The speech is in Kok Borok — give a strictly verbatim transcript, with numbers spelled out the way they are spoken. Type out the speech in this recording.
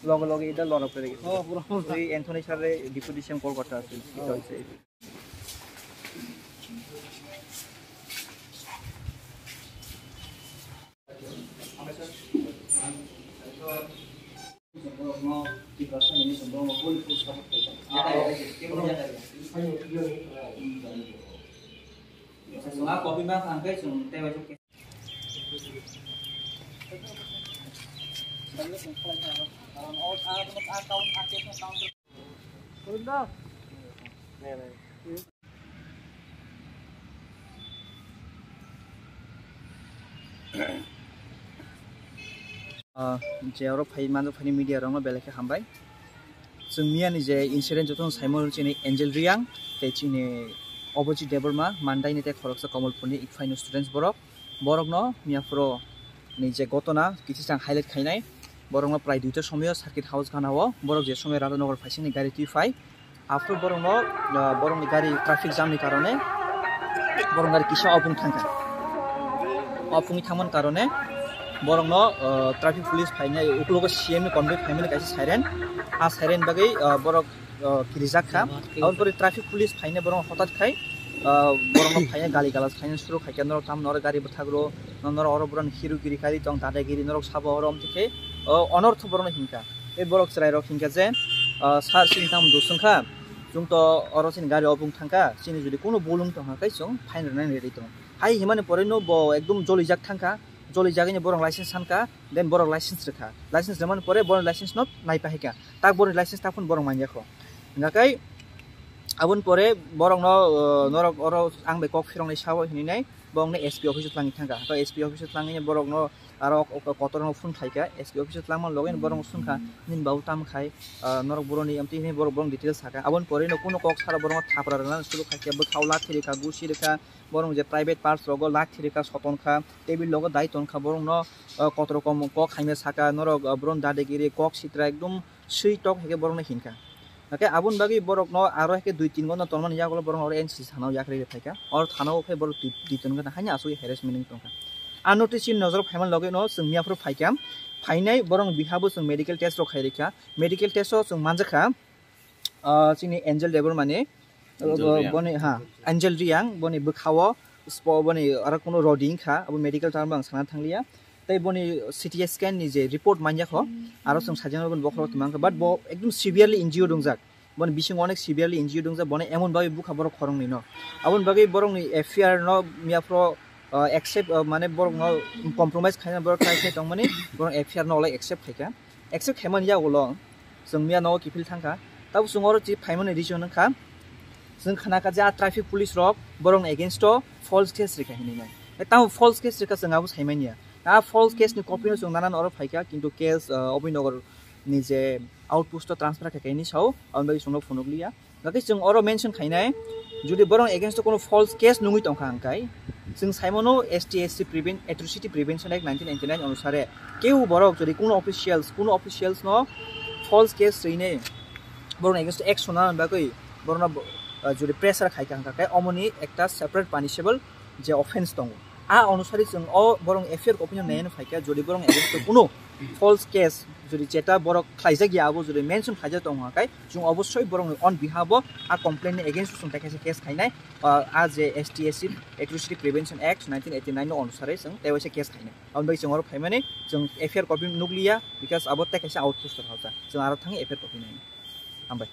লগে লগে এটা লড়া পড়ে গেছে। ও, পুরো। ওই অ্যান্থনি স্যারের ডেপুটেশন কলকাতা আছে, এটা হচ্ছে। Ah, je oro phai manjak phani media rokno belai khe hambai. Chwng miyani je incident jotono saimano chini Angel Reang tei chini Abhijit Debbarma, Mandaini tei khoroksa Kamalpurni Ikphaino students borok. Borokno miyaphuru ni je gotona kisa chang highlight khainai. Borokno prai duita somoyo circuit house gana o borok je somoyo Radhanagar phaisingni gari twi phai. Aphuru borokno, ah, borokni gari traffic jam ni karone borok gari kisa opung thangkha. Opungwi thangmani karone borokno, ah, traffic police phainai, uklogo C M ni convoy phaimani kaisa siren. A siren bagwi, ah, borok, ah, kirijak kha. Aboni pore traffic police phainai borok hotat khai, ah, borokno phainai gali galas khainai suru khaikha, norok tamo norok gari bwthagro, norok oro borokni hiru giri kari tong, dadagiri norok sabo oro, amtwi khe, oh, onortho borokno hinkha. Tei borok chwrairok hinkha je, ah, "Sir, chini tamo dusung kha, chwng to oro chini gari opung thangkha, chini jodi kunu bul wng tongkha khe chwng fine rwnani ready tongo." Hai himani poreno bo ekdom jolijak thangkha, jolijagwini borok license sankha, then borok license rwkha. License rwmani pore borok license no naipahaikha, tak borok license tak phano borok manyakho. Hingkha khe aboni pore borokno, ah, norok oro ang bai kok phiroknai sao hinwi nai, borokno S P office o twlangwi thangkha. Hwnkhe S P office o twlangwi borokno aro kotorno phone khaikha, S P office o twlangmani loge borokno swngkha, "Nini babu tamo khai, ah, norok boroni?" Amtwi hwnwi borok, borok details sakha. Aboni pore no kuno kok sara borokno thapra rwna suru khaikha, bwkhao lathi rwkha, gusi rwkha, borok je private parts rogo lathi rwkha, soton kha, table logo dai ton kha, borokno, ah, kotor kom kok hamya saka, norok, ah, borokno dadagiri, kok sitra ekdom swi tok hai khe borokno hinkha. Hake aboni bagwi borokno aro hai khe dui tin ghonta tonmani yagulo borokno oro N C C thana o yakarwi phaikha. Oro thana o khe borok dui, dui tin ghonta haino asugwi harassment wngwi tongkha. A notice chini nojoro phaimani loge no chwng miyaphuru phaikha. Phainai borokni bihabo chwng medical test rok khai rikha. Medical test o chwng manjakha, ah, chini Angel Debbarma ni, Angel Reang. Boni, ha, Angel Reang, boni bwkhao spo, boni aro kuno rodi wngkha, abo medical term bo ang sana thangliya. Tei boni C T scan ni je report manya kho, aro chwng sajano boni bokhorok tongmang kha, but bo ekdom severely injured wngjak. Boni bisingo onek severely injured wngjak, bono emon bagwi bukha borok khoroknwi no. Aboni bagwi borokni F I R no miyaphro, ah, accept, ah, mane borokno compromise khaina borok try khai tongmani, borok F I R no olai accept khaikha. Accept khaimani yagulo chwng miya nogo kiphil thangkha. Tabo chwng oro chi phaimani reason wngkha, chwng khna kha je a traffic police rok borokni against o false case rikha hinwi nai. Tamo false case rikha chwng abo saimanya. A false case ni copy no chwng nanano oro phaikha, kintu case, ah, Abhinagar ni je outpost o transfer khaikha hinwi sao, aboni bagwi chwngno phunukliya. Hwnkhe chwng oro mention khainai, jodi borok against o kuno false case nungwi tongkha hwnkhe, chwng saimano S T S C Prevent-, Atrocity Prevention Act nineteen ninety-nine onusare, keu borok jodi kuno officials, kuno officials no false case rwinai borok against o action nana bagwi borokno bo-, ah, jodi pressure khaikha hwnkhe, omoni ekta separate punishable je offense tongo. A onusari chwng o borok F I R copy no naiya no phaikha, jodi borok against o kuno false case jodi jeta borok khlaijak ya abo jodi mention khlaijak tongo hwnkhe, chwng obosoi borokni on behalf o a complaint ni against o chwng tei kaisa case khainai, ah, a je S T S C Atrocity Prevention Act nineteen eighty-nine no onusari chwng tei waisa case khainai. Aboni bagwi chwng oro phaimani chwng F I R copy nukliya, because abo tei kaisa outpost o kha, chwng aro thangwi F I R copy nai. Hambai.